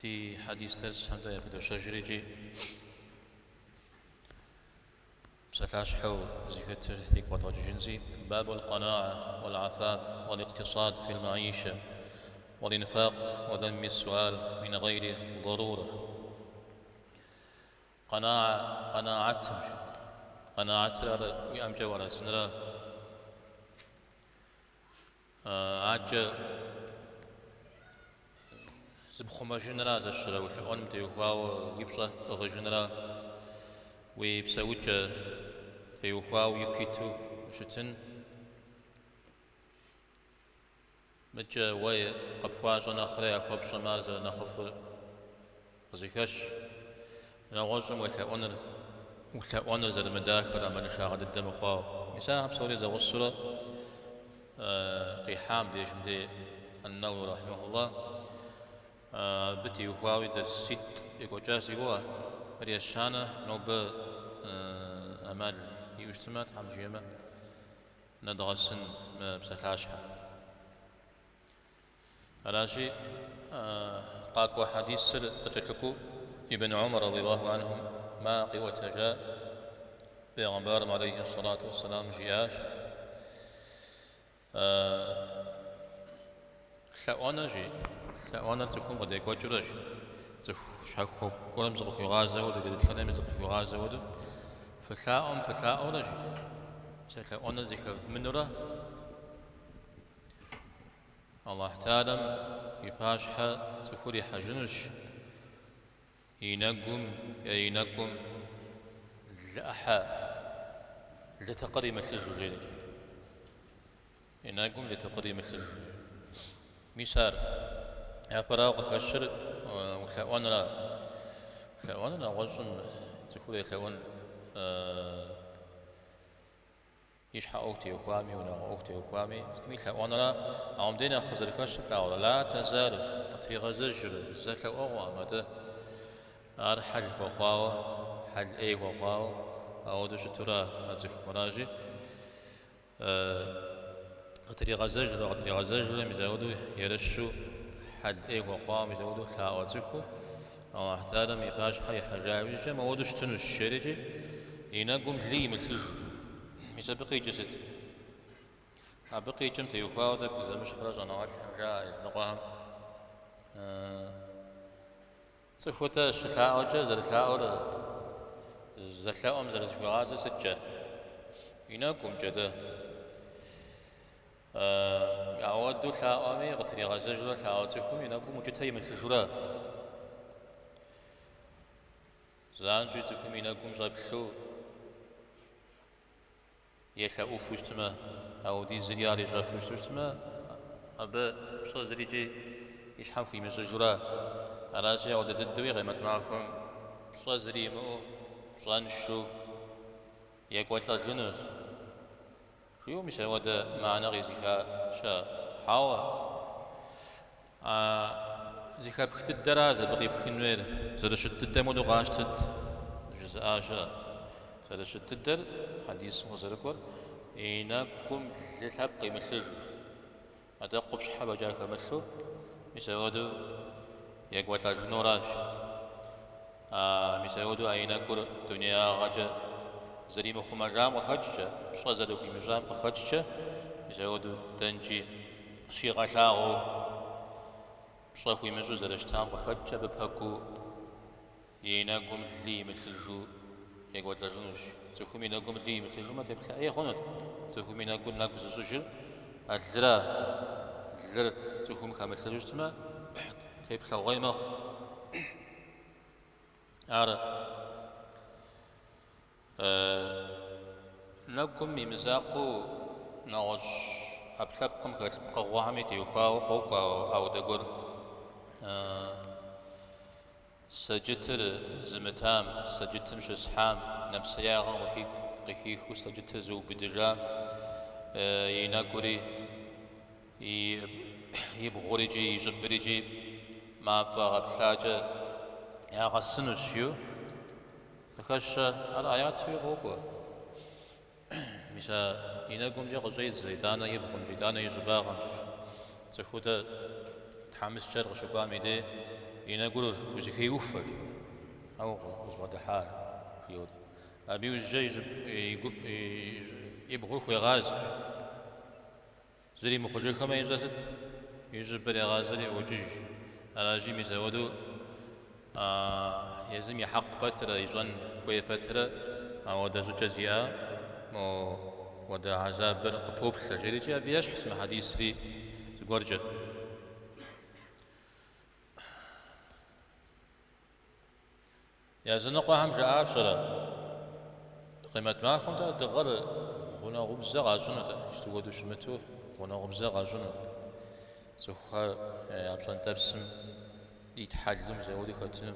Ди хьэдис дэрсхэм дэ япыдощэжыр икӏи псалъащхьэу зыхэтыр дигу къэдгъэкӏыжынщи, Бабул къэнаа уал афаф уал икътисад фил маишэ уал инфакъ уа зэмми суал мин гъейри дарурэ. Къэнаа, къэнааэтым, къэнааэтыр ар уиӏэмкӏэ уарэзынра? Адэкӏэ зыпхъумэжынра зэщрэ улъэӏуэным теухуауэ уи пщӏэ пӏыгъыжынра, уи псэукӏэ теухуауэ ику иту ущытын, мыкӏэ уэ къыпхуащӏэ нэхърэ яхуэпщӏэмэ ар зэрынэхъыфӏыр къызыхэщ, нэгъуэщӏым уелъэӏуэныр, улъэӏуэныр зэрымыдахэр ӏэмалыншагъэ дыдэ мыхъуауэ. Мис ахэр псори зэгъусэурэ къихьа мыбдеж мыбдей Ан-Нэуи рахьимэхуллах абы теухуауи дэрситӏ екӏуэкӏа си гугъэ. Мыр ещанэ нобэ ӏэмал иӏэу щытмэ, Тхьэм жиӏэмэ, нэдгъэсын мы псалъащхьэр. Аращи, къакӏуэ хьэдисыр къыкӏэлъыкӏуэу Ибн Умар радиаллаху анхума къиӏуэтэжа Бегъымбарым алейхи сэлату уэсселам жиӏащ, Лъэӏуэныр жи, лъэӏуэныр цӏыхум къыдекӏуэкӏыурэ жи, цӏыху щхьэхуэ гуэрым зыкъыхуигъазэ хуэдэу, дэтхэнэми зыкъыхуигъазэ хуэдэу, фылъаӏуэм фылъаӏуэурэ жи, мис а лъэӏуэныр зыхэвмынурэ, Аллахь Тэхьэлам и пащхьэ цӏыхур ихьэжынущ, и нэгум е и нэкӏум лы ӏыхьэ, лы тыкъыр имылъыжу, жери. И нэгум лы тыкъыр имылъыжу. Мис ар япэрауэ къыхэщыр улъэӏуэнра. Улъэӏуэныр нэгъуэщӏым цӏыхур елъэӏун. И щхьэ ӏуэху теухуами, унагъуэ ӏуэху теухуами, сытми лъэӏуэнра, ауэ мыбдей нэхъ къызэрыхэщыр плъагъурэ, ла тэзалу, къытригъэзэжурэ, зэ лъэӏуэгъуэкъым, атӏэ ар хьэл хуэхъуауэ, хьэл ӏей хуэхъуауэ, ауэдэу щытура а цӏыхум, аращи, къытригъэзэжурэ, къытригъэзэжурэ, мис ауэдэу ерыщу хьэл ӏей хуэхъуауэ, мис ауэдэу лъаӏуэ цӏыхуу, Аллахь Тэхьэлам и пащхьэ ихьэжа иужькӏэ мыуэдэу щытынущ, жерикӏи, и нэгум лы имылъыжу. Мис абы къикӏыр сыт? Абы къикӏым теухуауэ тӏэкӏу зэмыщхьурэ щӏэныгъэлӏхэм жаӏэ языныкъуэхэм. Цӏыхур-тӏэ щылъаӏуэкӏэ зэрылъаӏуэр зэлъэӏуэм зэрызыхуигъазэр сыткӏэ? И нэкӏумкӏэ-тӏэ. Ауэдэу лъаӏуэми, къытригъэзэжурэ лъаӏуэ цӏыхум и нэгум укӏытэ имылъыжурэ. Занщӏэу цӏыхум и нэгум щӏэплъу елъэӏуфу щытмэ, ауэдизри ар ищӏэфу щыту щытмэ, абы пщӏэ зырикӏи и щхьэм хуимыщӏыжурэ. Аращи, ауэдэ дыдэуи къемэт махуэм пщӏэ зыри имыӏэу, пщӏэншэу екӏуэлӏэжынущ. Жиӏэу мис ауэдэ мыхьэнэ къизыха щыӏэ. Хьэуэ, а зыхэпх дыдэращ абы къипхын хуейр, зэрыщыт дыдэм хуэдэу къащтэт, жызыӏа щыӏэ. Зэрыщыт дыдэр хьэдисым къызэрыкӏуэр и нэгум лы лъэпкъ имылъыжу, атӏэ къупщхьэ фӏэкӏа хэмылъу, мис ауэдэу екӏуэлӏэжынуращ. А мис ауэдэу а и нэгур дунеягъэкӏэ зэримыхъумэжам къыхэкӏкӏэ, пщӏэ зэрыхуимыщӏам къыхэкӏкӏэ, мис ауэдэу дэнкӏи щигъэлъагъуэу пщӏэ хуимыщӏу зэрыщытам къыхэкӏкӏэ, абы пэкӏуэу и нэгум лы имылъыжу екӏуэлӏэжынущ. Цӏыхум и нэгум лы имылъыжумэ, теплъэ ӏей хъунут. Цӏыхум и нэгур нэгу зыщӏыжыр а лыра, лыр цӏыхум хэмылъыжу щытмэ, теплъэгъуей мэхъу. Ар нэгум и мызакъуэу нэгъуэщӏ ӏэпкълъэпкъым хэлъ пкъыгъуэхэми теухуауэ къокӏуэ ауэдэ гуэр. Сэджытыр зымытам, сэджытым щысхьам, нэпсеягъэм къыхихыу сэджытыр зыубыдыжам и нэгури, и бгъур икӏи и щӏыбыр икӏи мафӏэ гъэплъакӏэ ягъэсынущ, жиӏэу къыхэщэ ар аятуи къокӏуэ. Мис а и нэгумкӏэ къыщӏедзэ, итӏанэ и бгъумкӏэ, итӏанэ и щӏыбагъымкӏэ. Цӏыхуу дэ тхьэмыщкӏэр къыщыкӏуам и дей. И нэгур хузэхеуфэ, жиӏэу. Ауэ къызбгъэдыхьа, жиӏэу. Абы иужькӏэ и щӏыб, и гуп, и бгъур хуегъазэ. Зыри мыхъужыххэмэ ищӏэр сыт? И щӏыбыр егъазэри ӏуокӏыж. Аращи, мис апхуэдэу езым и хьэкъ пэтрэ, ищӏэн хуей пэтрэ, ауэдэ щӏыкӏэ зиӏа моуэдэ хьэзабыр къыпоплъэ, жерикӏи абы ещхьщ мы хьэдисри зыгуэркӏэ. Языныкъуэхэм жаӏар пщӏэрэ? Къемэт махуэм-тӏэ дыгъэр гъунэгъубзэ къащӏыну-тӏэ, иджыпсту хуэдэу щымыту гъунэгъубзэ къащӏыну. Цӏыхухэр я пщӏэнтӏэпсым итхьэлэу мис апхуэдэу хэтыну.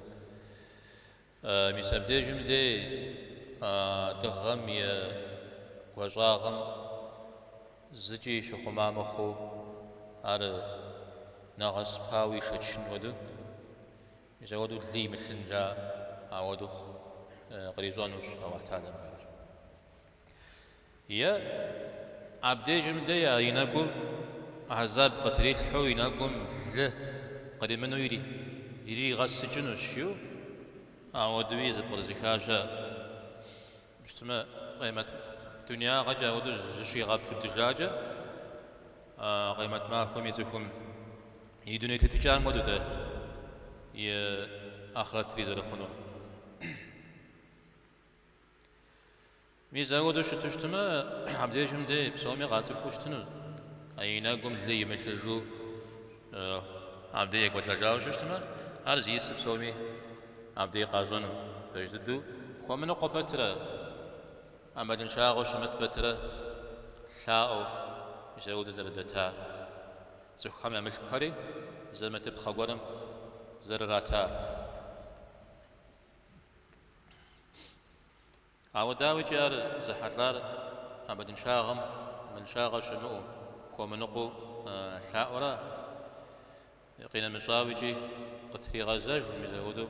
Мис абдежым дей дыгъэм и гуащӏагъым зыкӏи щыхъума мыхъуу, ар нэгъэсыпауэ ишэчын хуэдэу. Мис апхуэдэу лы имылъын жаӏэ, ауэдэу кърищӏэнущ Алыхь Тэхьэлам жиӏащ. Е абдежым дей а и нэгум хьэзаб къытрилъхьэу и нэгум лы къримынэу иригъэсыкӏынущ жиӏэу, ауэдэуи зэпкърызыха щыӏэ. Щытмэ, къемэт дунягъэкӏэ ауэдэу зыщигъэпудыжакӏэ, къемэт махуэм и цӏыхум и дуней тетыкӏам хуэдэу-тӏэ и ахърэтри зэрыхъунур. Мис ауэдэу щыту щытмэ, абдежым дей псоми къацӏыхуу щытыну, а и нэгум лы имылъыжу абдей екӏуэлӏэжауэ щытмэ, ар зиӏысыр псоми абдей къащӏэну. Пэж дыдэу хуэмыныкъуэ пэтрэ, ӏэмалыншагъэу щымыт пэтрэ лъаӏуэу мис ауэдэу зэрыдэта цӏыхухэм я мылъкухэри зэмытыпхъэ гуэрым зэрыратар. Ауэ дауикӏи ар зэхьэлӏар ӏэмалыншагъэм, ӏэмалыншагъэ щымыӏэу, хуэмыныкъуэу лъаӏуэра, къинэмыщӏауэ икӏи къытригъэзэжу, мис апхуэдэу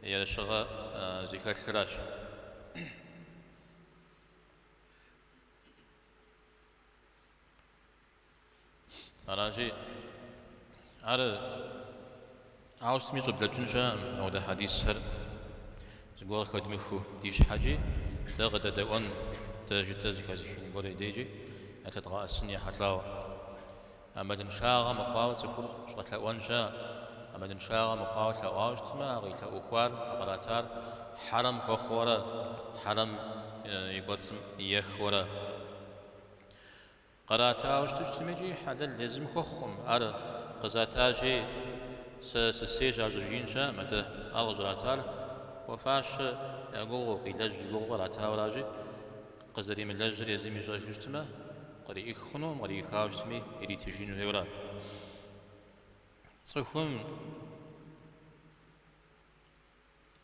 ерыщыгъэ зыхэлъыращ. Аращи, ар ауэ сытми щӏыблэкӏын щыӏэкъым апхуэдэ хьэдисхэр зыгуэр къыхэдмыхыу ди щхьэкӏи, дэ къыдэдэӏуэн, дэ жытӏэр зэхэзыхын гуэр и дежи ялъэдгъэӏэсын ехьэлӏауэ. Ӏэмалыншагъэ мыхъуауэ цӏыхур щӏэлъэӏуэн щыӏэкъым. Ӏэмалыншагъэ мыхъуауэ лъэӏуауэ щытмэ, а къилъэӏухуар, а къратар хьэрэм хуэхъууэрэ, хьэрэм и кӏуэцӏым ехыуэрэ. Къратауэ щыту щытмикӏи, хьэлэл езым хуэхъукъым. Ар къызатащи, сэ сысейщ ар щӏыжиӏэн щыӏэкъым, атӏэ ар къыщӏратар хуэфащэ я гугъэу, къилэжь и гугъэу къратауэ аращи, къызэримылэжьыр езым ищӏэжу щытмэ, къриӏых хъунукъым, къриӏыхауэ щытми, иритыжын хуейуэра. Цӏыхум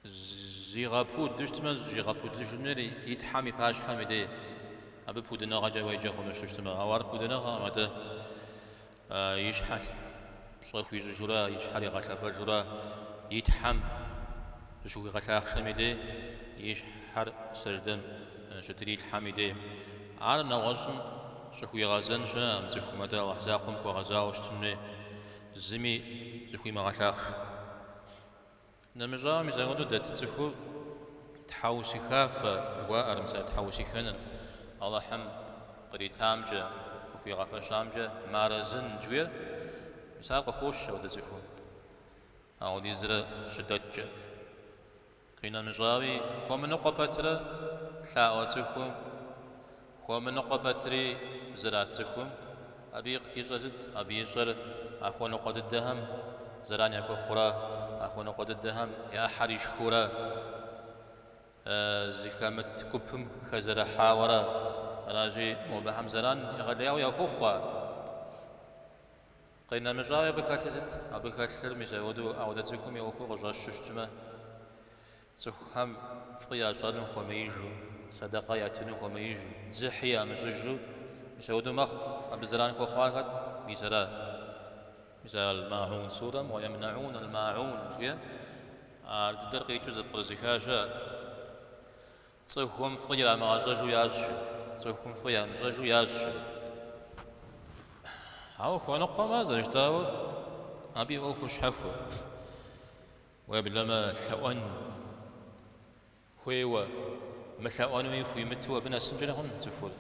Зигъэпуду щытмэ, зыщӏигъэпудыжын хуейр и Тхьэм и пащхьэм и дей. Абы пудыныгъэкӏэ уеджэ хъуну щытмэ, ауэ ар пудыныгъэкъым, атӏэ и щхьэ пщӏэ хуищӏыжурэ, и щхьэр игъэлъэпӏэжурэ, и Тхьэм зыщыхуигъэлъахъшэм и дей, и щхьэр сэждэм щытрилъхьэм и дей. Ар нэгъуэщӏым щӏыхуигъэзэн щыӏэкъым цӏыхум, атӏэ Алыхь закъуэм хуэгъэзауэ щытын хуей, зыми зыхуимыгъэлъахъшэу. Нэмыщӏауэ мис апхуэдэу дэт цӏыхур тхьэусыхафэ жыхуаӏэр, мис а тхьэусыхэныр Алыхьым къритамкӏэ, къыхуигъэфэщамкӏэ мыарэзын жыхуиӏэр, мис ар къыхощ апхуэдэ цӏыхум, ауэдизрэ щыдэткӏэ. Къинэмыщӏауи, хуэмыныкъуэ пэтрэ лъаӏуэ цӏыхум, Хуэмыныкъуэ пэтри зрат цӏыхум, абы ищӏэр сыт? Абы ищӏэр а хуэныкъуэ дыдэхэм зэран яхуэхъурэ, а хуэныкъуэ дыдэхэм я ӏыхьэр ишхыурэ, зыхэмыт гупым хэзэрыхьауэрэ. Аращи, мобыхэм зэран егъэлеяуэ яхуохъу ар. Къинэмыщӏауи абы хэлъыр сыт? Абы хэлъыр мис апхуэдэу ауэдэ цӏыхум и ӏуэхур къыщӏэщу щытмэ, цӏыхухэм фӏы ящӏэну хуэмеижу, сэдэкъэ ятыну хуэмеижу, дзыхьи ямыщӏыжу, мис апхуэдэу мэхъу. Абы зэран хуэхъуар хэт? Мис ара. Мис Аль-Магӏун сурэм уэ-емнэӏун аль-магӏун жиӏэ, ар дыдэр къикӏыу зэпкърызыха щыӏэ. Цӏыхум фӏы ирамыгъэщӏэжу ящӏ, цӏыхум фӏы ямыщӏэжу ящӏ. Ауэ хуэныкъуэмэ, зэрыжытӏауэ, абы и ӏуэхур щхьэхуэ. Уеблэмэ лъэӏуэн хуейуэ, мылъэӏуэнуи хуимыту абы нэсынкӏэрэ хъун цӏыхур.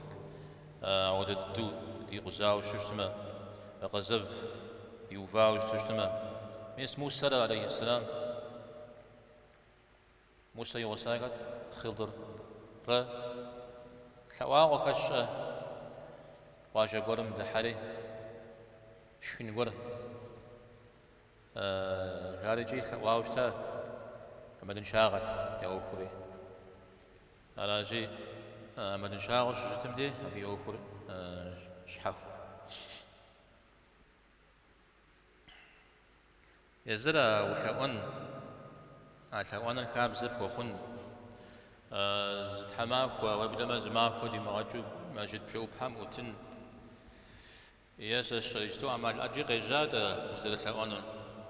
Ауэдэ дыдэу дикъузауэ щыту щытмэ, вакъэ зэв иувауэ щыту щытмэ. Мис Мусэрэ, алейхьиссэлам, Мусэ и гъусар хэт? Хъидыррэ лъэӏуауэ къыхэщ-щэ къуажэ гуэрым дыхьэри шхын гуэр жари икӏи лъэӏуауэ щыта, ӏэмалыншагъэт я ӏуэхури. Аращи, ӏэмалыншагъэу щыщытым де абы и ӏуэхур щхьэхуэ. Езыр а улъэӏуэн, а лъэӏуэныр хабзэ пхуэхъун, зы тхьэмахуэ, уеблэмэ зы махуэ димыгъэкӏыу мэжджыт бжэӏупэм ӏутын. Е сэ сщӏэрэ, иджыту ӏэмал ӏэджи къежьа-тӏэ узэрылъэӏуэнур.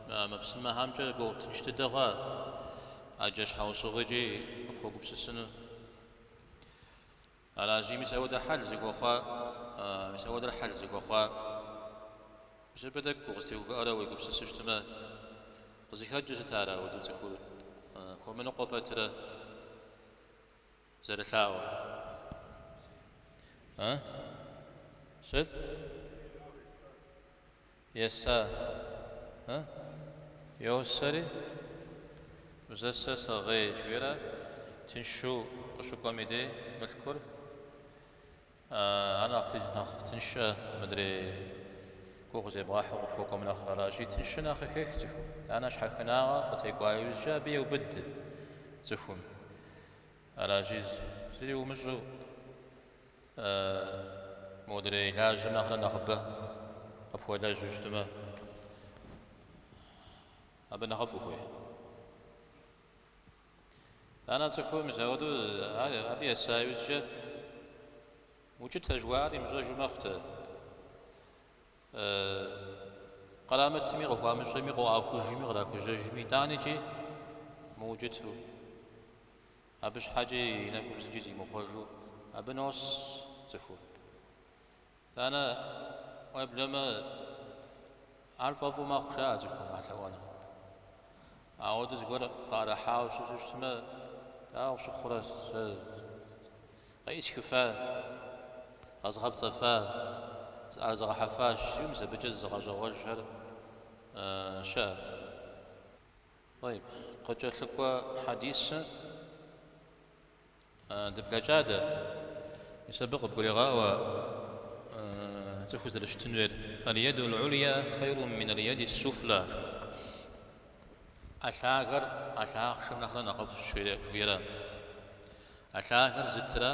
Мы ӏэмэпсымэхэмкӏэ гугъу тынш дыдэ хъуа ӏэджэ щхьэусыгъуэкӏи къыпхуэгупсысыну. Аращи, мис ауэдэ хьэл зыхуэхъуа, мис ауэдэр хьэл зыхуэхъуа, мис абы тӏэкӏу укъызэтеувыӏэрэ уегупсысу щытмэ, къызыхэкӏыр сыт ар ауэдэу цӏыхур хуэмыныкъуэ пэтрэ зэрылъаӏуэр? А? Сыт? Еса. А? Йосэри, узэсэ сэгъей жиӏэрэ тыншу къыщыкӏуэм и дей мылъкур. Ар нэхъ нэхъ тыншэ мыдрей гугъу зебгъэхьу къыпхуэкӏуэм нэхърэ аращи, тыншыр нэхъ къыхех цӏыхум. Итӏанэ щхьэхынагъэр къытекӏуа иужькӏэ абы еубыд цӏыхум. Аращи, зыри умыщӏэу Модрей лажьэм нэхърэ нэхъыбэ къыпхуэлэжьу щытмэ, абы нэхъыфӏ ухуей. Итӏанэ цӏыхур мис апхуэдэу ар абы еса иужькӏэ укӏытэ жыхуаӏэр имыщӏэжу мэхъу-тӏэ. Кърамытми, къыхуамыщӏэми, къыӏуахужми, кърахужьэжми, итӏанэкӏи мыукӏытэу. Абы щхьэкӏи и нэгум зыкӏи зимыхъуэжу абы нос цӏыхур. Итӏанэ, уеблэмэ, ар фӏэфӏу мэхъу, жаӏэ цӏыхум а лъэӏуэныр. Ауэдэу зыгуэр къыӏэрыхьауэ щыту щытмэ, дауэ къыпщыхъурэ сэ къеӏысхыфа, къэзгъэпцӏэфа, зыӏэрызгъэхьэфащ, жиӏэу мис абыкӏэ зызыгъэщӏэгъуэжхэр щыӏэ. Тӏэйб, къыкӏэлъыкӏуэ хьэдисыр дыблэкӏа дэ. Мис абы къыбгурегъаӏуэ цӏыхур зэрыщытын хуейр. Аль-еду аль-улья хъейрун мин аль-еди ас-суфла. ӏэ лъагэр ӏэ лъахъшэм нэхърэ нэхъыфӏщ, жиӏэрэ. ӏэ лъагэр зытырэ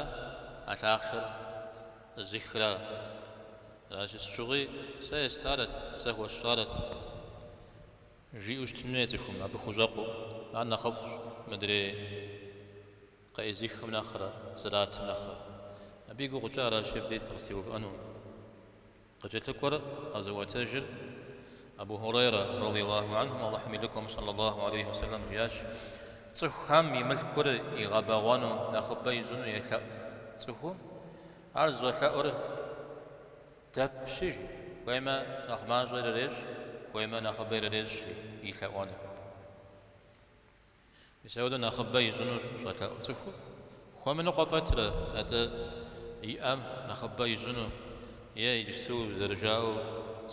ӏэ лъахъшэр зыхрэ. Аращи, сыт щыгъуи сэ естарэт, сэ хуэсщӏарэт. Жиӏэу щытын хуей цӏыхум, абы хущӏэкъуу. Ар нэхъыфӏщ мыдрей къеӏызыхым нэхърэ, зратым нэхърэ. Абы и гугъу тщӏа аращи, абдей дыкъызэтеувыӏэну. Къыкӏэлъыкӏуэр къэзыӏуэтэжыр Абу Хурейрэ, радиаллаху анху, Алыхьым и лӏыкӏуэм, саллаллаху алейхи уэсэлэм, жиӏащ, Цӏыхухэм и мылъкур игъэбэгъуэну, нэхъыбэ ищӏыну елъэӏу цӏыхум, ар зыщӏэлъэӏур Дэпщи, жи, хуеймэ нэхъ мащӏэ ирырещӏ, хуеймэ нэхъыбэ ирырещӏ и лъэӏуэныр. Мис апхуэдэу нэхъыбэ ищӏыну щӏэлъэӏу цӏыхур хуэмыныкъуэ пэтрэ, атӏэ иӏэм нэхъыбэ ищӏыну е иджысту зэрыжаӏэу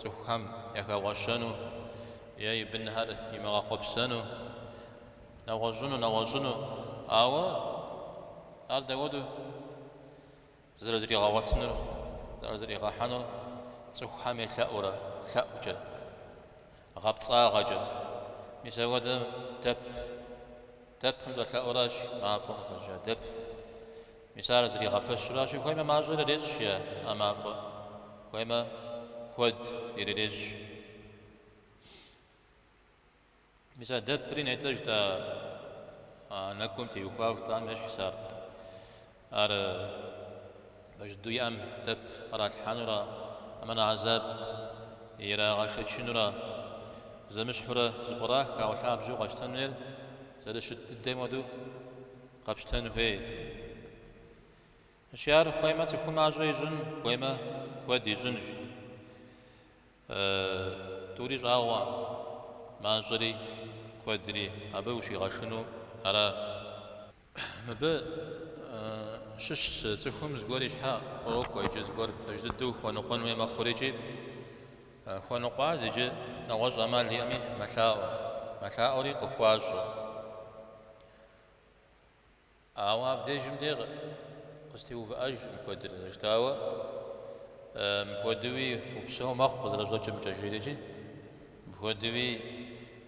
цӏыхухэм яхэгъуэщэну е и бынхэр имыгъэхъуэпсэну, нэгъуэщӏыну, нэгъуэщӏыну, ауэ ар дауэду? Зэрызригъэгъуэтынур, зэрызригъэхьэнур цӏыхухэм елъэӏурэ, лъэӏукӏэ, гъэпцӏагъэкӏэ. Мис апхуэдэм дэп, дэпым щӏэлъэӏуращ, мафӏэм къыхэщӏыкӏа дэп. Мис ар зригъэпэщуращи, хуеймэ мащӏэ ирырещӏ, жи а мафӏэр, хуеймэ куэд ирырещӏ. Мис а дэпри нетӏэ жытӏа а нэкӏум теухуауэ жытӏам ещхьщ ар. Ар пэж дыдэу и ӏэм дэп къралъхьэнурэ, хьэмэрэ гӏэзаб ирагъэшэчынурэ, зэмыщхьурэ зэпкърах, ауэ лъабжьэу къэщтэн хуейр зэрыщыт дыдэм хуэдэу къэпщтэн хуей. Мыщи ар хуеймэ цӏыхум мащӏэ ищӏын, хуеймэ куэд ищӏынщ. Тӏури щӏагъуэ, мащӏэри куэдри, абы ущигъэшыну ара? Мыбы щыщ цӏыхум зыгуэр и щхьэ кърокӏуэ икӏи зыгуэр пэж дыдэу хуэныкъуэн хуей мэхъур икӏи хуэныкъуащ иджы нэгъуэщӏ ӏэмал иӏэми мэлъаӏуэ. Мэлъаӏуэри къыхуащӏэ. Ауэ абдежым де къызэтеувыӏэжкъым куэдыр зэрыжытауэ, мыпхуэдэуи упсэу мэхъу къызэрыщӏэкӏымкӏэ жерикӏи, мыпхуэдэуи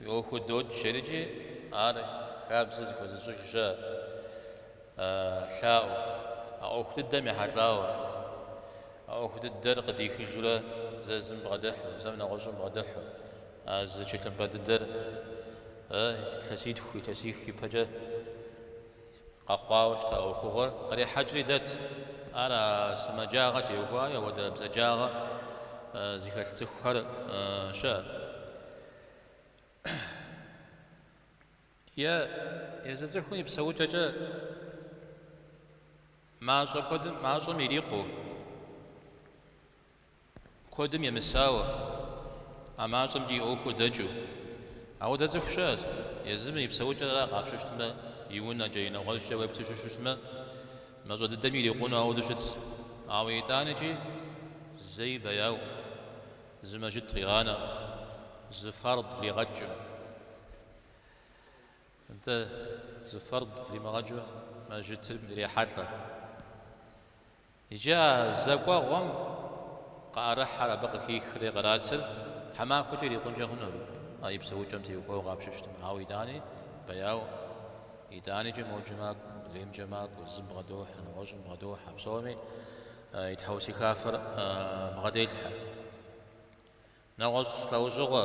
уи ӏуэхур докӏ жерикӏи, ар хабзэ зыхуэзыщӏыж щыӏэ лъаӏуэ, а ӏуэху дыдэм ехьэлӏауэ, а ӏуэху дыдэр къыдихыжурэ зэ зым бгъэдыхьу, зэм нэгъуэщӏым бгъэдыхьу, а зы тхылъымпӏэ дыдэр илъэситху, илъэсих ипэкӏэ къэхъуауэ щыта ӏуэхугъуэр кърехьэкӏри дэт. Ар а сымаджагъэ теухуауэ, ауэдэ бзаджагъэ зыхэлъ цӏыхухэр щыӏэ. Е езы цӏыхум и псэукӏэкӏэ мащӏэ куэдым, мащӏэм ирикъуу, куэдым емысауэ, а мащӏэмкӏи и ӏуэхур дэкӏыу. Ауэдэ цӏыху щыӏэщ, езым и псэукӏэра къапщтэу щытмэ, и унэкӏэ, и нэгъуэщӏкӏэ уеплъу щытмэ, мащӏэ дыдэми ирикъуну ауэдэу щытщ. Ауэ итӏанэкӏи зэи бэяукъым, зы мэжджыт къигъанэкъым, зы фард блигъэкӏкъым. Нтӏэ, зы фард блимыгъэкӏыу мэжджытым ирехьэлӏэ. Иджы а зэ кӏуэгъуэм къыӏэрыхьэр абы къыхихри къратыр тхьэмахуэкӏэ ирикъункӏэ хъуну абы, а и псэукӏэм теухуауэ къапщтэу щытмэ. Ауэ итӏани бэяу, итӏаникӏи моджэ макӏуэ, мыдреймкӏэ макӏуэ, зым бгъэдохьэ, нэгъуэщӏым бгъэдохьэ, псоми и тхьэусыхафэр бгъэделъхьэ. Нэгъуэщӏ лӏэужьыгъуэ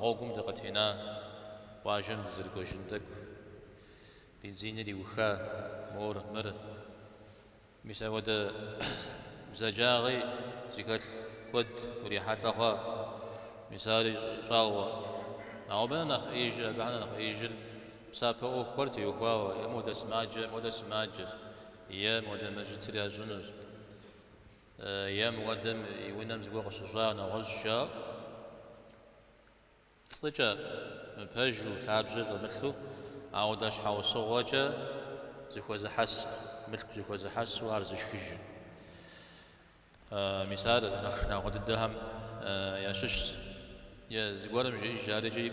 гъуэгум дыкъытена, къуажэм дызэрыкӏуэжын тӏэкӏу, бензиныр иуха, мор, мыр. Мис апхуэдэ бзаджагъи зыхэлъ куэд урихьэлӏэ хъуа, мис ари щӏагъуэ. Ауэ абы нэхъ ӏеижыр, абыхэм нэхъ ӏеижыр псапэ ӏуэху гуэр теухуауэ, е модэ сымаджэ, модэ сымаджэщ, е модэ мэжджытыр ящӏынущ, е мыуэдэм и унэм зыгуэр къыщыщӏа нэгъуэщӏ жаӏэу. Пцӏыкӏэ, мыпэжу, лъабжьэ щӏэмылъу, ауэдэ щхьэусыгъуэкӏэ зыхуэзыхьэс, мылъку зыхуэзыхьэсу ар зышхыжыр. Мис ар нэхъ шынагъуэ дыдэхэм ящыщщ. Е зыгуэрым жеӏэж ар икӏи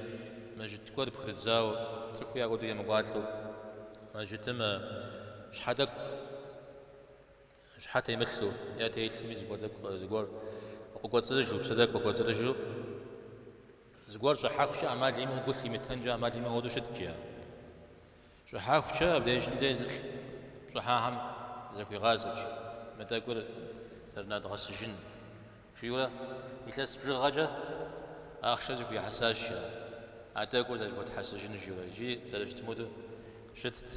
мэжджыт гуэр пхырыдзауэ, цӏыхуи апхуэдэу емыкӏуалӏэу, мэжджытым щхьэ тӏэкӏу, Щхьэ темылъу е телъми зыгуэр тӏэкӏу зыгуэр къыкӏуэцӏрыжу, псы тӏэкӏу къыкӏуэцӏрыжу, зыгуэр щӏыхьэхукӏэ ӏэмал имыӏэу гу лъимытэнкӏэ ӏэмал имыӏэу хуэдэу щытт жиӏэ. Щӏыхьэхукӏэ абдежым дей зылӏ щӏыхьахэм захуигъазэт, мы тӏэкӏур зэрынэдгъэсыжын жиӏэурэ илъэс бжыгъэкӏэ ахъшэ зэхуихьэсащ жиӏэ. А тӏэкӏур зэрызэхуэтхьэсыжын жиӏэурэ икӏи зэрыщытым хуэдэу щытт.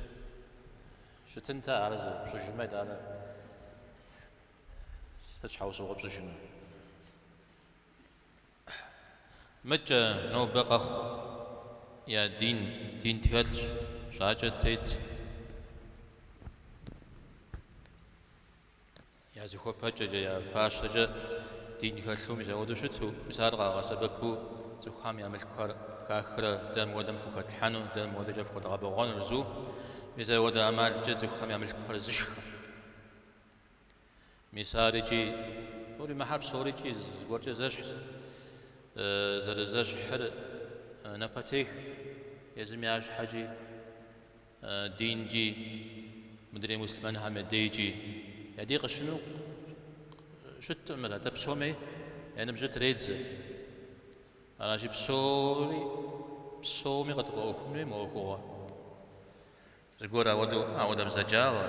Щытынтэ ар пщӏыжмэ, итӏанэ сыт щхьэусыгъуэ пщӏыжыну? Мыкӏэ нобэ къэхъу я дин, дин тхэлъщ, жьакӏэ тетщ. Я зыхуэпэкӏэкӏэ, я фащэкӏэ дин хэлъу мис апхуэдэу щыту, мис ар къагъэсэбэпу цӏыхухэм я мылъкухэр хахрэ дэ мыуэдэм фхухэтлъхьэну, дэ мыуэдэкӏэ фхуэдгъэбэгъуэну жызыӏэу, мис апхуэдэ ӏэмалкӏэ цӏыхухэм я мылъкухэр зышхыр. Мис ар икӏи, псори мыхьэр псори икӏи зыгуэркӏэ зэщхьщ, зэрызэщхьыр напэтех езым я щхьэкӏи, Динкӏи, мыдрей муслъымэнхэм я дейкӏи, я дей къыщынэу щыткъым мыр, атӏэ псоми я ныбжьыр тредзэ. Аращи, псори, псоми къытфӏэӏуэхун хуей мы ӏуэхугъуэр. Зыгуэр ауэдэу, ауэдэ бзаджагъэ,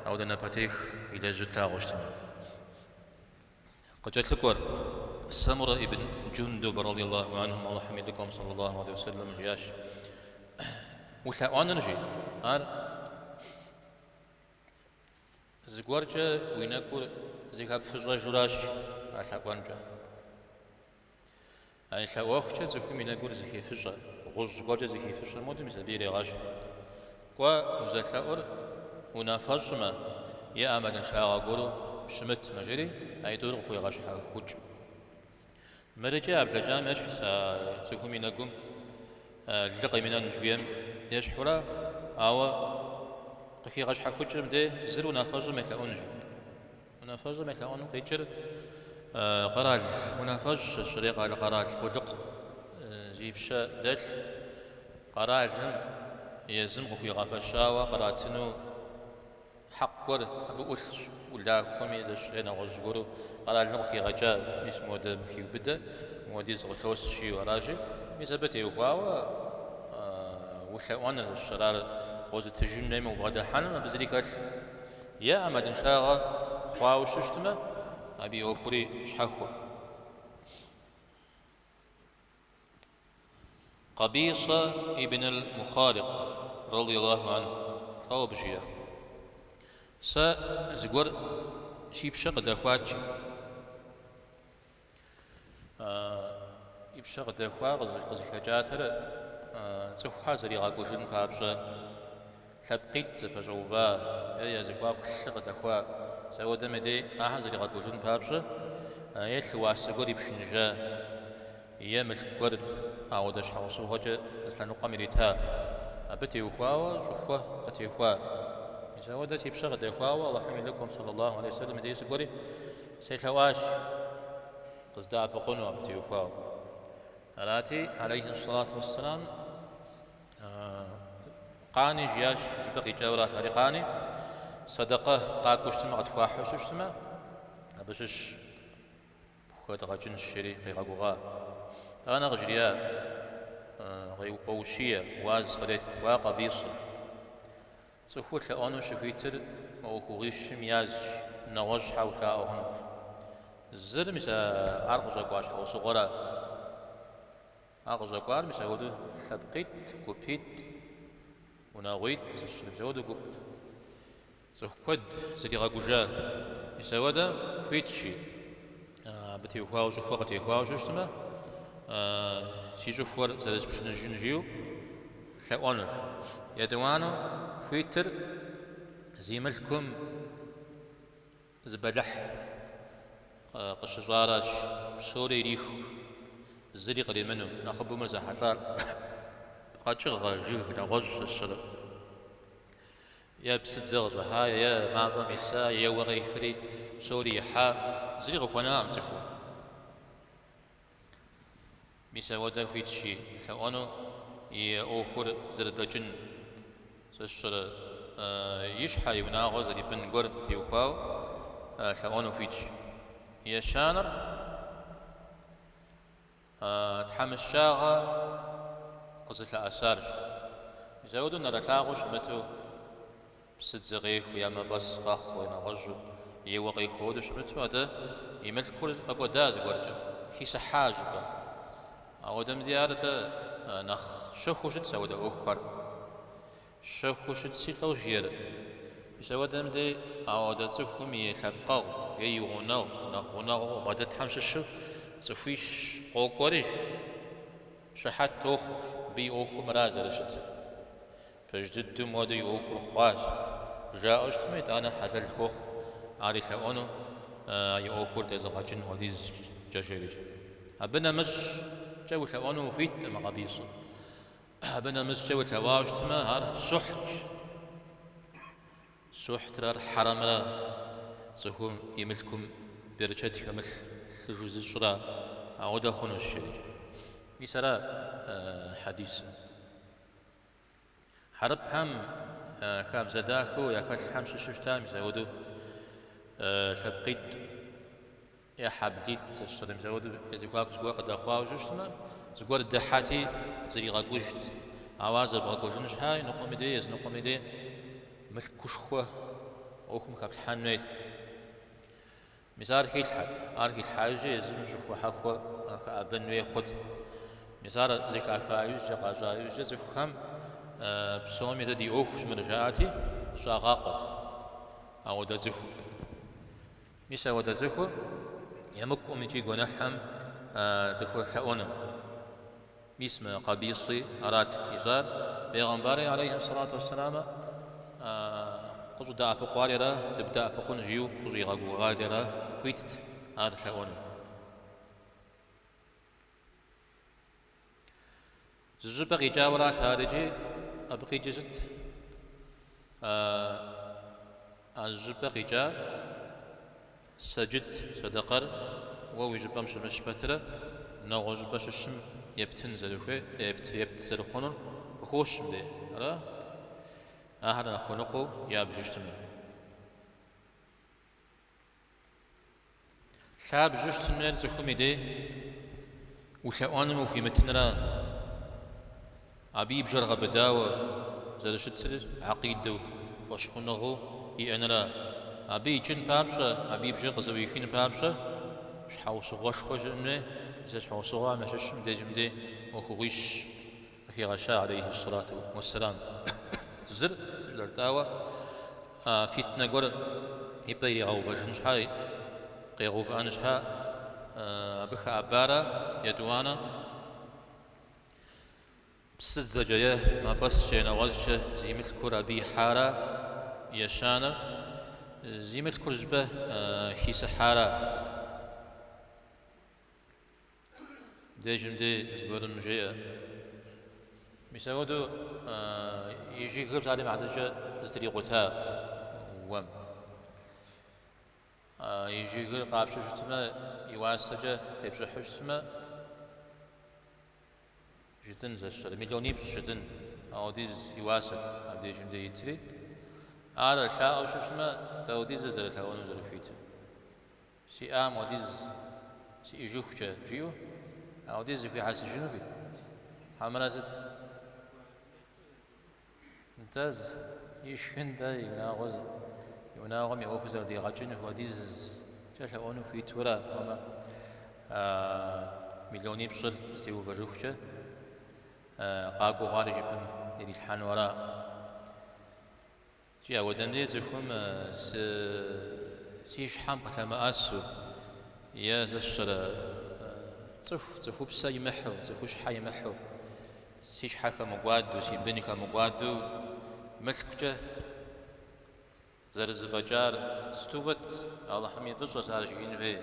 ауэдэ напэтех илэжьу тлъагъуу щытмэ. Къыкӏэлъыкӏуэр, Сэмурэ ибн Джундуб радиаллаху анхум Алыхьым и лӏыкӏуэм саллаллаху алейхи вассэлэм жиӏащ, Улъэӏуэныр, жи, ар зыгуэркӏэ уи нэкӏур зыхэпфыщӏэжуращ а лъэӏуэнкӏэ. Ани лъэӏуэхукӏэ цӏыхум и нэгур зыхефыщӏэ, гъущӏ гуэркӏэ зыхифыщӏэм хуэдэу мис абы ирегъэщхь. Кӏуэ, узэлъэӏур унафэщӏмэ е ӏэмалыншагъэ гуэру щымытмэ, жери аитӏур къыхуегъэщхьэхукӏ. Мырыкӏэ а блэкӏам ещхьщ а цӏыхум и нэгум. Лы къимынэн жыхуиӏэм ещхьурэ, ауэ къыхигъэщхьэхукӏыр мыдей зыр унафэщӏым елъэӏунщ. Унафэщӏым елъэӏуным къикӏыр къэрал унафэщӏ зыщӏрей къэрал къулыкъу зи пщэ дэлъ къэралым езым къыхуигъэфэщауэ къратыну Хьэкъ гуэр абы ӏулъщ, улахуэми зэщ е нэгъуэщӏ гуэру къэралым къыхигъэкӏа, мис мыуэдэ хиубыдэ, мыуэдиз къылъос жиӏэу аращи, мис абы теухуауэ улъэӏуэныр зэщ ар къозытыжын хуейм убгъэдыхьэным абы зыри хэлъ. Е ӏэмалыншагъэ хъуауэ щытмэ, абы и ӏуэхури щхьэхуэ. Къэбисэ ибн аль-Мухъарикъ, радиаллаху анху, лӏо абы жиӏэр? Сэ зыгуэр си пщэ къыдэхуат, жи. И пщэ къыдэхуар къызыхэкӏатэр цӏыхухэр зэригъэкӏужын папщӏэ лъэпкъитӏ зэпэщӏэува е я зэхуаку лъы къыдэхуа. Мис ауэдэм и дей ахэр зэригъэкӏужын папщӏэ е лъы уасэ гуэр ипшыныжа е мылъку гуэр ауэдэ щхьэусыгъуэкӏэ зы лъэныкъуэм ирита. Абы теухуауэ щӏыхуэ къытехуа. Мис ауэдэ си пщэ къыдэхуауэ Алыхьым и лӏыкӏуэм саллаллаху алейхи вассалам и дей сыкӏуэри селъэӏуащ къыздэӏэпыкъуну абы теухуауэ. Арати, алейхи ссалату уассалам, Къани, жиӏащ, жыпӏэ къикӏаурат ари къани, сэдэкъэ къакӏуэу щытмэ, къытхуахьу щытмэ, абы щыщ пхухэдгъэкӏынщ, жери къигъэгугъа. Итӏанэ къыжриӏа, къоущие, уаз кърет, уа Къэбисэ. Цӏыхур лъэӏуэну щыхуитыр мы ӏуэхугъуищым язщ, нэгъуэщӏ щхьэ улъаӏуэ хъуну. Зыр мис ар къыщӏэкӏуа щхьэусыгъуэра. Ар къыщӏэкӏуар мис апхуэдэу лъэпкъитӏ, гупитӏ, унагъуитӏ, мис апхуэдэу гуп цӏыху куэд зэригъэкӏужа. Мис апхуэдэ хуитщи, абы теухуауэ щӏыхуэ къытехуауэ щытмэ, си щӏыхуэр зэрыспшыныжын жиӏэу лъэӏуэнущ. Етӏуанэу хуитыр зи мылъкум Зы бэлыхь къыщыщӏаращ, псори ирихыу, зыри къримыну, нэхъыбэу мыр зэхьэлӏар къэкӏыгъэ, жыг, нэгъуэщӏ зэщырэ. Е псыдзэ къыщӏыхьа, е мафӏэм иса, е уэ къехри, псори ихьа, зыри къыхуэнакъым цӏыхум. Мис ауэдэ хуитщи, лъэӏуэну и ӏуэхур зэрыдэкӏын, сэ сщӏэрэ, и щхьэ, и унагъуэ зэрипӏын гуэр теухуауэ лъэӏуэну хуитщ. Ещанэр, тхьэмыщкӏагъэ къызылъэӏэсарщ. Мис ауэдэу нэрылъагъуу щымыту, Псыдзэ къехыу е мафӏэс къэхъуу е нэгъуэщӏу, е уэ къехыу ауэдэу щымыту, атӏэ и мылъкур фӏэкӏуэда зыгуэркӏэ, хисыхьа щӏыпӏэ. Ауэдэм дей ар атӏэ нэхъ щэхуу щытщ ауэдэ ӏуэхухэр. Щэхуу щытщи лӏо жиӏэр. Мис ауэдэм дей ауэдэ цӏыхум и лъэпкъэгъу е и гъунэгъу, нэхъ гъунэгъуу къыбгъэдэтхэм щыщу цӏыхуищ къокӏуэри, щыхьэт тохъуэ, мыбы и ӏуэхур мыра зэрыщытыр. Пэж дыдэу мыуэдэу и ӏуэхур хъуащ, жаӏэу щытмэ, итӏанэ хьэлэл хуохъу ар и лъэӏуэну и ӏуэхур дэзыгъэкӏын хуэдизкӏэ жери. Абы нэмыщӏкӏэ улъэӏуэну ухуиткъым, Къэбисэ. Абы нэмыщӏкӏэ улъэӏуауэ щытмэ, ар сухьтщ. Сухьтыр ар хьэрэмрэ цӏыхум и мылъкум берычэт хэмылъыжу зыщӏрэ ауэдэ хъунущ, жери. Мис ара хьэдисыр. Хьэрыпхэм хабзэ дахэу яхэлъхэм щыщу щыта мис ауэдэу лъэпкъитӏ е хьэблитӏ, сэ сщӏэрэ, мис ауэдэу я зэхуаку зыгуэр къыдэхъуауэ щытмэ, зыгуэр дыхьэти зэригъэкӏужт. Ауэ ар зэбгъэкӏужын щхьа иныкъуэм и дей, языныкъуэм и дей мылъкушхуэ ӏуэхум хэплъхьэн хуейт. Мис ар хилъхьэт. Ар хилъхьа иужькӏэ езым щӏыхуэ хьэхуэ хэӏэбэн хуей хъут. Мис ар зэхаха иужькӏэ, къащӏа иужькӏэ цӏыхухэм псоми дэ ди ӏуэхущ мыр жаӏэти, зыщӏагъакъуэт ауэдэ цӏыхум. Мис ауэдэ цӏыхур емыкӏукъым икӏи гуэныхьым цӏыхур лъэӏуэну. Мис мы Къэбиси арат ищӏар. Бегъымбари алейхи сэлату уэсселам къыщӏыдэӏэпыкъуари ара, дыбдэӏэпыкъун жиӏэу къыщӏигъэгугъари ара, хуитт ар лъэӏуэну. Зы щӏыпӏэ къикӏауэ арат ар икӏи абы къикӏыр сыт? А зы щӏыпӏэ къикӏа сэджыт сэдэкъэр уэ уи щӏыпӏэм щымыщ пэтрэ нэгъуэщӏ щӏыпӏэ щыщым ептын зэрыхуей, епт, епт зэрыхъунур къыхощ мыбдеж, ара? Ахэр нэхъ хуэныкъуэу ябжу щытмэ. Лъабжьэу щытын хуейр цӏыхум и дей улъэӏуэным ухуимытынра, абы и бжэр гъэбыдауэ зэрыщытыр гьэкъидэу, фӏэщхъуныгъэу иӏэнра. Абы икӏын папщӏэ, абы и бжэр къызэӏуихын папщӏэ щхьэусыгъуэшхуэ щыӏэн хуей, мис а щхьэусыгъуэхэм ящыщым дежым дей ӏуэхугъуищ къыхигъэща алейхи сэлату уэсселам. Зыр зэрытӏауэ фитнэ гуэр и пӏэ иригъэувэжын щхьэ, къигъэувыӏэн щхьэ абы хэӏэбарэ етӏуанэ псыдзэкӏэ е мафӏэскӏэ е нэгъуэщӏкӏэ зи мылъкур абы ихьара, ещанэр зи мылъкур зыщӏыпӏэ хисыхьара. Дежым дей зыгуэрым жеӏэ. Мис апхуэдэу и жыгыр псалъэм и хьэтыркӏэ зэтрикъута уэм. И жыгыр къапщтэу щытмэ, и уасэкӏэ тепщӏыхьу щытмэ, жытӏын сэ сщӏэрэ, миллионипщӏ жытӏын, ауэдиз и уасэт абдежым дей итри. Ар лъаӏуэу щытмэ, дауэдизэ зэрылъэӏуэну зэрыхуитыр. Сиӏам ауэдиз сиӏэжыхукӏэ, жиӏэу, ауэдиз зэхуихьэсыжыну хуит? Хьэмэрэ сыт? Нтӏэ, ишхын дэ и унагъуэ, и унагъуэм и ӏуэхур зэрыдигъэкӏын хуэдизкӏэ лъэӏуэну хуиту ара, хьэмэ миллионипщӏыр зэтеувэжыхукӏэ къакӏуэу хъуар и жыпым ирилъхьэну ара? Икӏи ауэдэм дей цӏыхум си щхьэм къылъэмыӏэсу е сэ сщӏэрэ цӏыху, цӏыхупсэ имыхьу, цӏыхущхьэ имыхьу, си щхьэ хэмыкӏуадэу, си бын хэмыкӏуадэу мылъкукӏэ зэрызэфӏэкӏар сыту фӏыт, Алыхьым и фӏыщӏэщ ар жиӏэн хуей.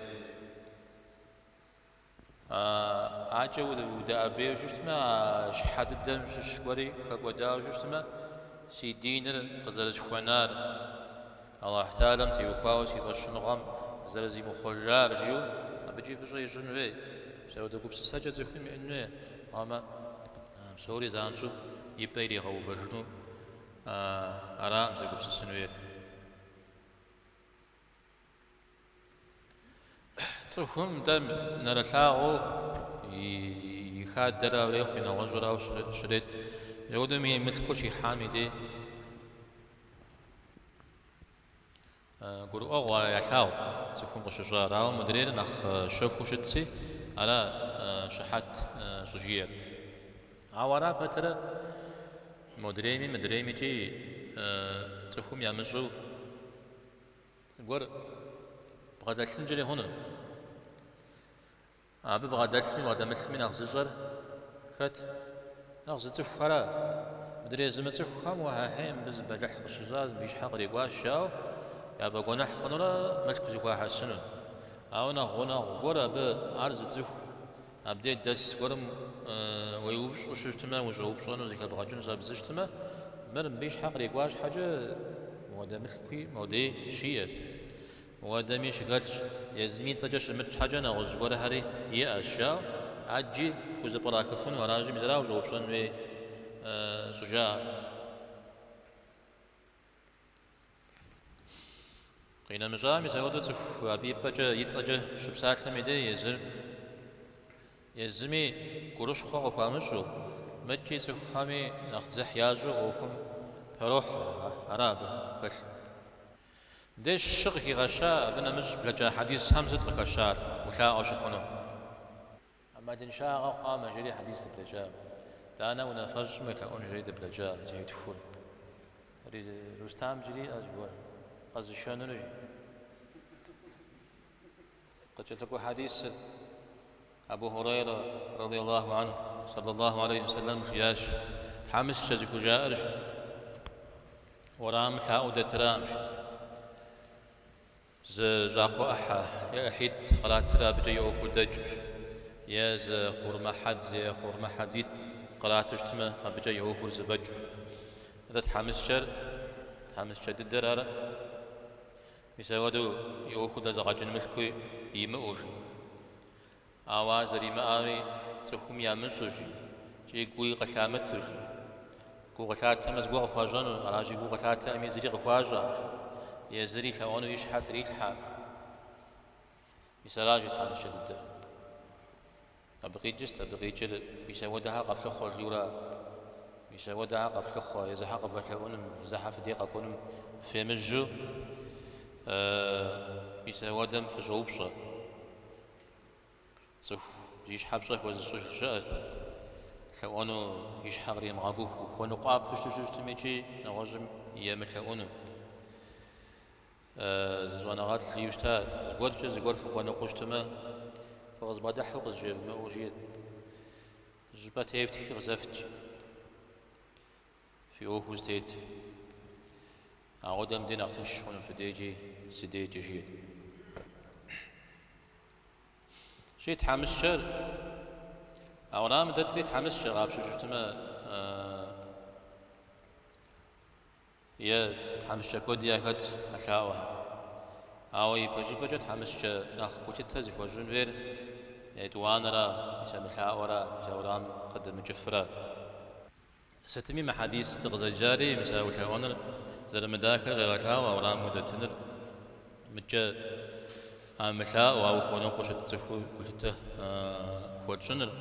Акӏэ удэӏэбейуэ щытмэ, а щхьэ дыдэм щыщ гуэри хэкӏуэдауэ щытмэ, си диныр къызэрысхуэнар, Алыхь Тэхьэлам теухуауэ си фӏэщхъуныгъэм зэрызимыхъуэжар жиӏэу абыкӏи фӏыщӏэ ищӏын хуей. Мис апхуэдэ гупсысэкӏэ цӏыхум иӏэн хуей, ауэмэ псори занщӏэу и пӏэ иригъэувэжыну аракъым зэгупсысын хуейр. Цӏыхум дэ нэрылъагъуу и хадэрауэ ирехъу, и нэгъуэщӏырауэ щрет. Апхуэдэм и мылъкур щихьам и дей гурыӏуэгъуэ ялъагъу цӏыхум къыщыщӏар, ауэ мыдрейр нэхъ щэхуу щытщи, ара щыхьэт щӏыжиӏэр. Ауэ ара пэтрэ модрейми мыдреймикӏи цӏыхум ямыщӏэу Зыгуэр бгъэдэлъынкӏэри хъуну. Абы бгъэдэлъми бгъэдэмылъми нэхъ зыщӏэр хэт? Нэхъ зыцӏыхухэра? Мыдрей зымыцӏыхухэм уэхьэхьей мыбы зы бэлыхь къыщыщӏа, мыбы и щхьэ кърикӏуащ жаӏэу яфӏэгуэныхь хъунурэ мылъку зыхуахьэсыну. Ауэ нэхъ гъунэгъу гуэр абы ар зыцӏыху абдей дэс гуэрым уеупщӏу щытмэ, ущӏэупщӏэну зэхэбгъэкӏыну щӏэбдзу щытмэ, мыр мыбы и щхьэ кърикӏуа щхьэкӏэ мыуэдэ мылъкуи модей щиӏэщ, мыуэдэми щыхэлъщ, езым и цӏэкӏэ щымыт щхьэкӏэ нэгъуэщӏ гуэрхэри иӏэщ, жаӏэу ӏэджи пхузэпкърахыфыну аращи, мис ара ущӏэупщӏэн хуей щӏыжаӏэр. Къинэмыщӏа, мис апхуэдэу цӏыху абы и пӏэкӏэ, и цӏэкӏэ щыпсалъэм и дей езыр езыми гурыщхъуэ къыхуамыщӏу, мыткӏи цӏыхухэми нэхъ дзыхь ящӏу ӏуэхум пэрохьэ, ара абы хэлъ. Мыбдеж щы къыхигъэща, абы нэмыщӏ блэкӏа хьэдисхэм сыт къыхэщар, улъаӏуэ щыхъуну? Ӏэмалыншагъэ хъуамэ, жери хьэдис дыблэкӏа. Итӏанэ унафэщӏым уелъэӏун жери дыблэкӏа зэхьитхур. Рустам иджыри иӏэ зыгуэр къэзышэнур жи. Къыкӏэлъыкӏуэ хьэдисыр Абу Хурайрэ радиаллаху анху саллаллаху алейхи вассалам жиӏащ, Тхьэмыщкӏэ зыхужаӏэр жи. Уэрамым лъаӏуэу дэтыракъым жи. Зы щӏакхъуэ ӏыхьэ е ӏыхьитӏ къратрэ абыкӏэ и ӏуэхур дэкӏыу, е зы хъурмэ хьэдз е хъурмэ хьэдзитӏ. кърату щытмэ, абыкӏэ и ӏуэхур зэфӏэкӏыу. Атӏэ тхьэмыщкӏэр, тхьэмыщкӏэ дыдэр ар мис апхуэдэу и ӏуэхур дэзыгъэкӏын мылъкуи имыӏэу жи. Ауэ ар зэримыӏэри цӏыхум ямыщӏэу жи, икӏи гуи къылъамытэу жи. Гу къылъатэмэ, зыгуэр къыхуащӏэну, аращи гу къылъатэӏыми зыри къыхуащӏэӏым жи. Езыри лъэӏуэну и щхьэ трилъхьэӏым. Мис аращ жи тхьэмыщкӏэ дыдэр. Абы къикӏыр сыт? Абы къикӏыр мис апхуэдэхэр къэфлъыхъуэ жиӏэура. Мис апхуэдэхэр къэфлъыхъуэ, езыхьэр къывэлъэӏуным, езыхьэр фи дей къэкӏуэным фемыжьэу, мис апхуэдэм фыщӏэупщӏэ. Цӏыху зи щхьэ пщӏэ хуэзыщӏыж щыӏэщ. Лъэӏуэну и щхьэ къримыгъэкӏуху, хуэныкъуапэу щыту щытми икӏи нэгъуэщӏым емылъэӏуну. Зы щӏэныгъэлӏ жиӏэу щыта, зыгуэркӏэ зыгуэр фыхуэныкъуэу щытмэ, фыкъызбгъэдыхьэу къызжевмыӏэу жиӏэт. Зыщӏыпӏэ тефтхи къызэфт, фи ӏуэхур зытет. Ауэдэм дей нэхъ тынш хъуну фи дежкӏи си дежкӏи жиӏэт. Щи тхьэмыщкӏэр, а уэрамым дэтри тхьэмыщкӏэ къапщтэу щытмэ, Е тхьэмыщкӏэ куэди яхэт а лъаӏуэхэм. Ауэ ипэжыпӏэкӏэ тхьэмыщкӏэ нэхъ гулъытэ зыхуэщӏын хуейр етӏуанэра, мис а мылъаӏуэра, мис а уэрамым къыдэмыкӏыфра. Сытми мы хьэдис дыкъызэджари, мис а улъэӏуэныр зэрымыдахэр къегъэлъагъуэ, уэрамым удэтыныр мыкӏэ а мылъаӏуэу, ауэ хуэныкъуэу щыт цӏыхур гулъытэ хуэтщӏыныр,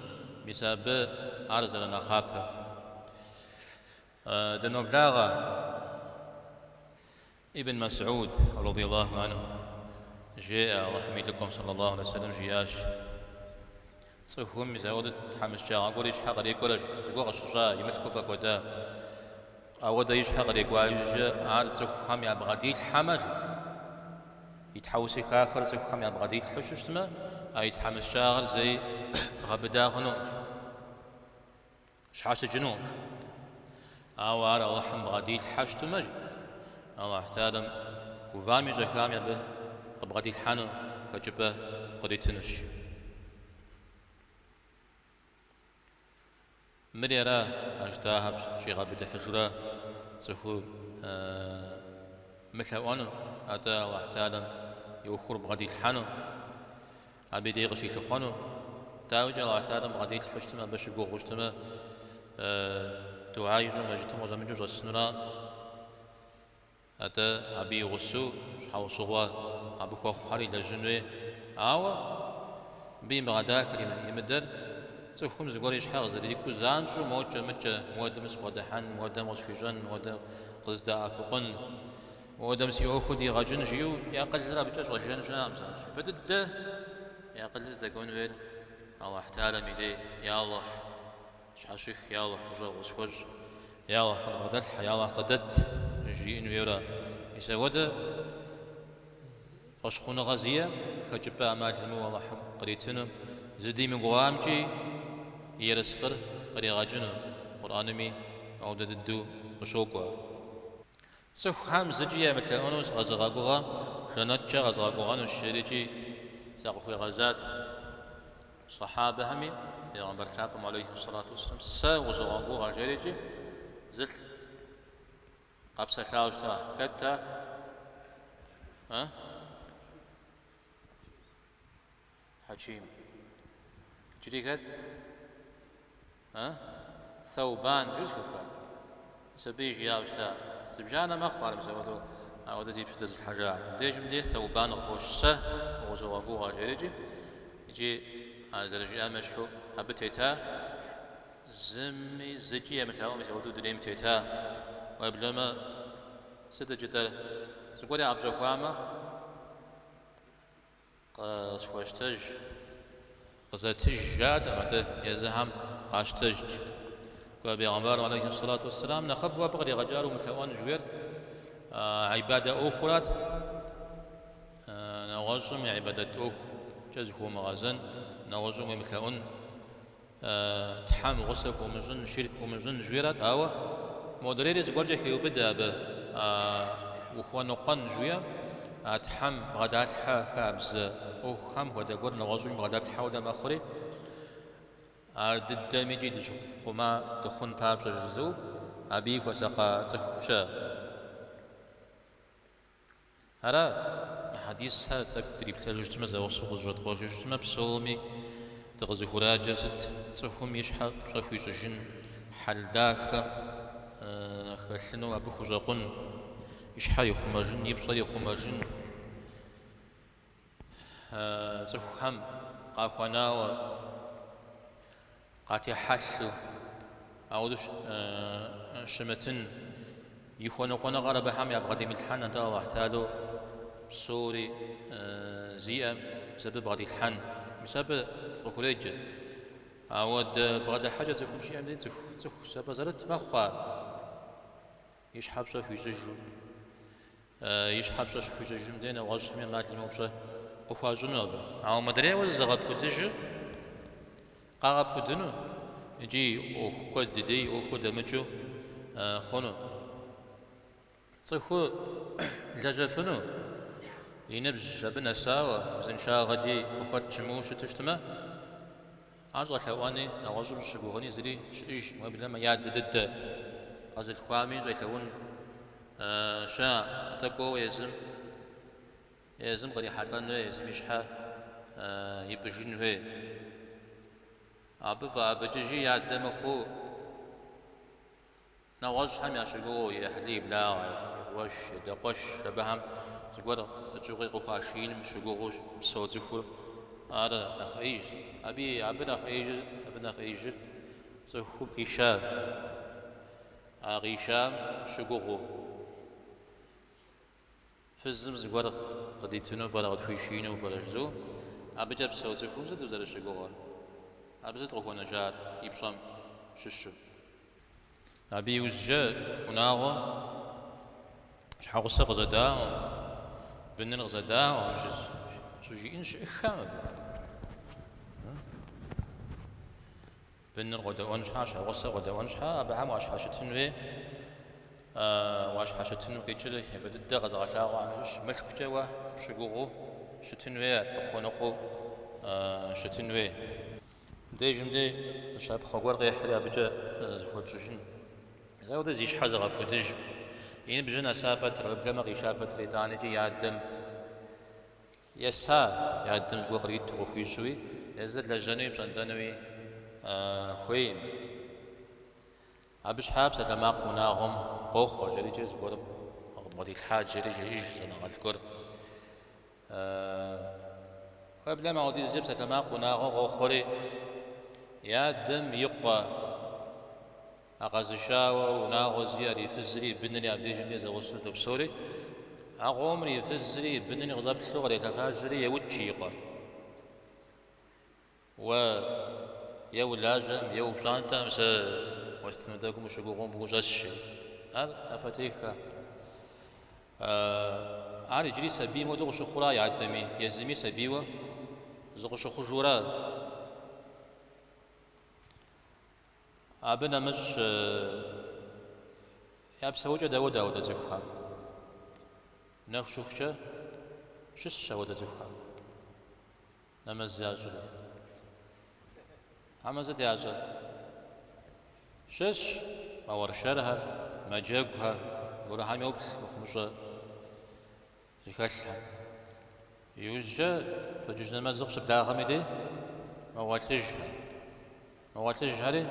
мис абы ар зэрынэхъапэр. Дыноблагъэ Ибн Масӏуд, радиаллаху анху, жеӏэ, Алыхьым и лӏыкӏуэм, сэллаллаху алейхи вассэлэм, жиӏащ, Цӏыхум мис ауэдэу тхьэмыщкӏагъэ гуэр и щхьэ кърикӏуэрэ, зыгуэр къыщыщӏа, и мылъку фӏэкӏуэда. Ауэдэ и щхьэ кърикӏуа иужькӏэ ар цӏыхухэм ябгъэдилъхьэмэ, и тхьэусыхафэр цӏыхухэм ябгъэдилъхьэу щытмэ, а и тхьэмыщкӏагъэр зэи гъэбыда хъунукъым. Щхьэщыкӏынукъым. Ауэ ар Алыхьым бгъэдилъхьэ щытмэ, Алыхь Тэхьэлам гувами щӏэхами абы къыбгъэдилъхьэну хэкӏыпӏэ къритынущ. Мыри ара а жытӏахэр щӏигъэбыдыхьыжурэ цӏыхур мылъэӏуэну, атӏэ Алыхь Тэхьэлам и ӏуэхур бгъэдилъхьэну. Абы и дей къыщилъыхъуэну. Дауикӏ, Алыхь Тэхьэлам бгъэдилъхьэу щытмэ, абы щыгугъыу щытмэ, дугьэ ищӏу мэжджытым къыщӏэмыкӏыу щӏэсынура? Атӏэ абы и гъусэу щхьэусыгъуэ абы хуэхъухэр илэжьын хуей. Ауэ мыбы имыгъэдахэр, имыдэр цӏыхум зыгуэр и щхьэ къызэрырикӏуэу занщӏэу мокӏэ, мыкӏэ, муэдэм сыбгъэдыхьэн, муэдэм къысхуищӏэн, муэдэм къыздэӏэпыкъун. Муэдэм си ӏуэхур дигъэкӏын жиӏэу и акъылыр абыкӏэ щӏэжэн щыӏэкъым занщӏэу. Япэ дыдэ и акъылыр здэкӏуэн хуейр Алыхь Тэхьэлам и дей, Я Алыхь, щхьэщых, Я Алыхь, гущӏэгъу къысхуэщӏ, Я Алыхь, къыдбгъэдэлъхьэ, Я Алыхь, къыдэт, жиӏэн хуейуэра. Мис апхуэдэ фӏэщхъуныгъэ зиӏэм хэкӏыпӏэ ӏэмал имыӏэу Алыхьым къритыну, зыдимыгугъамкӏи и ерыскъыр къригъэкӏыну, Къурӏэнми ауэдэ дыдэу къыщокӏуэ. Цӏыхухэм зыкӏи ямылъэӏуну сыкъэзыгъэгугъэм жэнэткӏэ къэзгъэгугъэнущ, жерикӏи закъыхуигъэзат сахьабэхэми, Пейгъэмбар лъапӏэм алейхи сэлату уэсселам сэ укъызогъэгугъэ, жерикӏи зылӏ къэпсэлъауэ щыта. Хэт ар? А? Хьэчим. Иджыри хэт? А? Сэубан, жиӏэу зэхэфха? Мис абыи жиӏауэ щыта. Зыбжанэ мэхъу ар мис ауэдэу, ауэдэ зи пщэ дэзылъхьэжар. Мыбдежым де Сэубан къыхощ, сэ укъызогъэгугъэ, жерикӏи, икӏи а зэрыжиӏам ещхьу абы тета, зыми зыкӏи емылъэӏуу мис ауэдэу дунейм тета. Уеблэмэ, сытыт жытӏэр? Зыгуэр яӏэпщӏэхуамэ, Къысхуэщтэж, къызэтыж, жаӏэтэкъым, атӏэ езыхэм къащтэжт. Кӏуэ, бегъымбарым алейхи сэлату уэсселам нэхъыбэу абы къригъэкӏар умылъэӏуэн жыхуиӏэр гьибадэ ӏуэхурат, нэгъуэщӏым и гьибадэт ӏуэхукӏэ зыхуумыгъэзэн, нэгъуэщӏым уемылъэӏун, Тхьэм гъусэ хуумыщӏын, ширк умыщӏын жыхуиӏэрат, ауэ модрейри зыгуэркӏэ хеубыдэ абы ухуэныкъуэн жыхуиӏэм, а Тхьэм бгъэдалъхьэ хабзэ ӏуэхухэм хуэдэ гуэр нэгъуэщӏми бгъэдэплъхьэ хуэдэ мэхъури. Ар дыдэм икӏи дыщыхъума дыхъун папщӏэ жызыӏэу абыи хуэсакъа цӏыху щыӏэ. Ара, мы хьэдисхэр тӏэкӏу дриплъэжу щытмэ, зэгъусэу къызэщӏэткъуэжу щытмэ, псоми дыкъызыхураджэр сыт? Цӏыхум и щхьэ пщӏэ хуищӏыжын, хьэл дахэ хэлъыну абы хущӏэкъун, и щхьэр ихъумэжын, и пщӏэр ихъумэжын, цӏыхухэм къахуэнауэ, къатехьэлъэу, ауэдэу щымытын, и хуэныкъуэныгъэр абыхэм ябгъэдимылъхьэн, атӏэ Алыхь Тэхьэлэу псори зиӏэм мис абы бгъэдилъхьэн. Мис абы къыхуреджэ. Ауэдэ бгъэдыхьэкӏэ цӏыхум щиӏэм дей цӏыху, цӏыху зэпӏэзэрыт мэхъу ар, и щхьэ пщӏэ хуищӏыжу. И щхьэ пщӏэ щыхуищӏыжым дей нэгъуэщӏхэми ӏэмал имыӏэу пщӏэ къыхуащӏыну абы. Ауэ мыдрейуэ зызыгъэпудыжыр къагъэпудыну икӏи ӏуэху куэд и дей ӏуэхур дэмыкӏыу хъуну. Цӏыхур лэжьэфыну, и ныбжь абы нэсауэ, узыншагъэкӏи къыхуэт щымыӏэу щыту щытмэ, Ар щӏэлъэӏуэни, нэгъуэщӏым щӏыщыгугъыни зыри щыӏэжкъым, уеблэмэ и адэ дыдэ къэзылъхуами щӏелъэӏун щыӏэ, атӏэ кӏуэуэ езым, езым кърихьэлӏэн хуей, езым и щхьэ ипӏыжын хуей. Абы фӏэӏэбыкӏыжи и адэ мыхъуу, Нэгъуэщӏхэм ящыгугъыу, и ӏыхьлы, и благъэ, и къуэш, и адэкъуэш, абыхэм зыгуэр къыкӏыгъуи къыхуашииным щыгугъыу псэу цӏыхур ар нэхъ ӏеиж. Абы, абы нэхъ ӏеижыр сыт? Абы нэхъ ӏеижыр цӏыхум къиша, а къишам щыгугъыу. Фызым зыгуэр къыдитыну пӏэрэ, къытхуишиину пӏэрэ жызыӏэу, абыкӏэ псэу цӏыхум сыт узэрыщыгугъыр? Абы сыт къыхуэнэжар и пщӏэм щыщу? Абы иужькӏэ унагъуэ щхьэгъусэ къызэдаӏуэм, быныр къызэдаӏуэм щӏыжиӏэн щыӏэххэкъым абы. Быныр къодэӏуэн щхьа, щхьэгъусэр къодэӏуэн щхьа, абыхэм уащхьэщытын хуей, уащхьэщытыну къикӏыр япэ дыдэ къэзыгъэлъагъуэхэм ящыщ мылъкукӏэ уэ пщыгугъыу щытын хуей, къыпхуэныкъуэу щытын хуей. Мыбдежым дей щапхъэ гуэр къехьри абыкӏэ зыхуэтщӏыжын. Мис апхуэдэ зи щхьэ зыгъэпудыж, и ныбжьыр нэса пэтрэ, уеблэмэ къиша пэтрэ итӏанэкӏи и адэм Еса и адэм зыгуэр къриту къыхуищӏуи, езыр лэжьэнуи пщӏэнтӏэнуи хуейм. Абы щхьа псалъэмакъ унагъуэм къохъуэ, жерикӏэ зыгуэрым къыбгъэдилъхьат, жери жеӏэж щӏэныгъэлӏ гуэр. Уеблэмэ ауэдизкӏэ псалъэмакъ унагъуэм къохъуэри, и адэм и къуэ А къэзышауэ унагъуэ зиӏэр, и фызри и бынри абдежым дей зэгъусэу здэпсэури, а къомыр и фызри и бынри къыщӏэплъу кърелъэфажьэри еукӏ и къуэр. Уэ е улажьэм, е упщӏантӏэм, сэ уэстыну тӏэкӏум ущыгугъыу мыбы ущӏэсщ, жери. Ар напэтеха. Ар иджыри сабийм хуэдэу къыщыхъура и адэми, езыми сабийуэ зыкъыщыхъужура? Абы нэмыщӏ я псэукӏэ дауэдэ ауэдэ цӏыхухэм? Нэху щыхукӏэ щысщ ауэдэ цӏыхухэм. Нэмэз ящӏри. Хьэмэ сыт ящӏэр? Щысщ, мэуэршэрхэр, мэджэгухэр, зыгуэрхэм йоплъ мыхъумыщӏэ зыхэлъхэм. Иужькӏэ пщэдджыжь нэмэзыр къыщыблагъэм и дей мэгъуэлъыжхэр. Мэгъуэлъыжхэри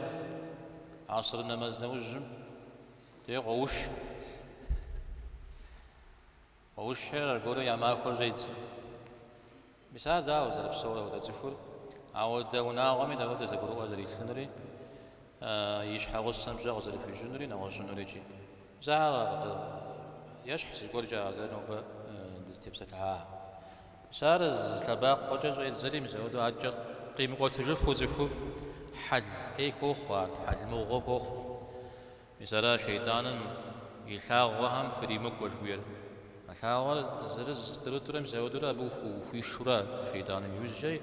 аср нэмэз нэужьым дей къоуш. Къоушхэр аргуэру я махуэр щӏедзэ. Мис ар дауэ зэрыпсэур ауэдэ цӏыхур? Ауэдэ унагъуэми дауэдэ зэгурыӏуэ зэрилъынури, и щхьэгъусэм пщӏэ къызэрыхуищӏынури, нэгъуэщӏынури икӏи. Мис ар ещхь зыгуэркӏэ а дэ нобэ дызытепсэлъыхьахэм. Мис ар зы лъэбакъуэкӏэ щӏедзэри, мис ауэдэу адэкӏэ къимыкӏуэтыжыфу цӏыхум хьэл ӏей хуохъу ар, хьэл мыгъуэ хуохъу. Мис ара шейтӏаным и лъагъуэхэм фримыкӏуэ жыхуиӏэр. А лъагъуэр зырыз тӏурытӏурэ мис ауэдэурэ абы ухуишэурэ шейтӏаным иужькӏэ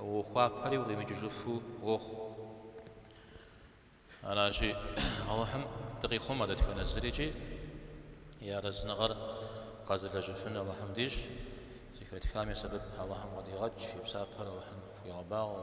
уохуапэри укъимыкӏыжыфу уохъу. Аращи, Алыхьым дыкъихъумэ дэтхэнэ зырикӏи и арэзыныгъэр къэзылэжьыфын Алыхьым дищӏ, зэхэтхам и сэбэп Алыхьым къыдигъэкӏ, и псапэр Алыхьым хуигъэбагъуэ.